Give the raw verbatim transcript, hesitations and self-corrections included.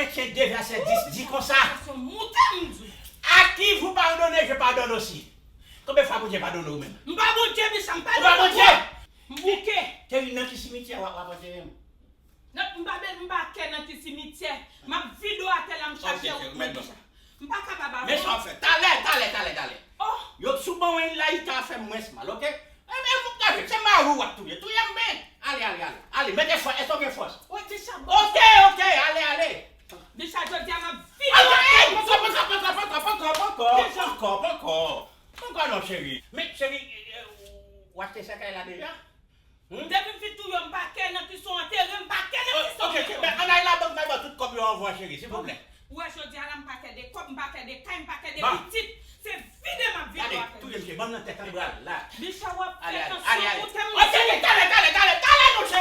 Etienne deux verset dix di konsa. Sa se yon moute m di w. À qui vous pardonnez, je pardonne aussi. Konbyen fwa Bondye padone w menm? M pa Bondye, Bicha, m pa Ou pa Bondye? M bouke. Te vin nan ki simityè w ap antere m? Non, m pa bèl, m pa kè nan ki simityè. M ap vide w atè la, m chache w. M pa kapab avè Men sa w fè. Talè, talè, talè, talè. Oh! Yo sou ban wen la, li ta fè m mwens mal, oke? Ebyen, m gade, se mari w ap touye. Touye m byen. Ale, ale, ale. Ale, mete fòs. Èske w gen fòs? Wi, Bicha. Oke, oke, ale, ale. Bicha, jodi a m ap vide Oke, w atè. Poko, poko, poko, poko, poko, poko, poko, poko, poko. Poko non, cheri. Men, cheri, w achte sèkèy la deja? Depi m fin touye w, m pa kè nan ki son antere, m pa kè nan ki son Oke, oke, men ann al labank, bay mwen tout kòb yo anvan, cheri, silvouplè. Ou wè jodi a la, m pa kè de kòb, m pa kè de kay, m pa kè de pitit. Se vide m ap vide Gade, w atè. Touye m, cheri, ban m nan tèt, ann bral, la. Bicha, w ap Ale, fè ale, tansyon ale, ale. moute m. Oke, oke, talè, talè,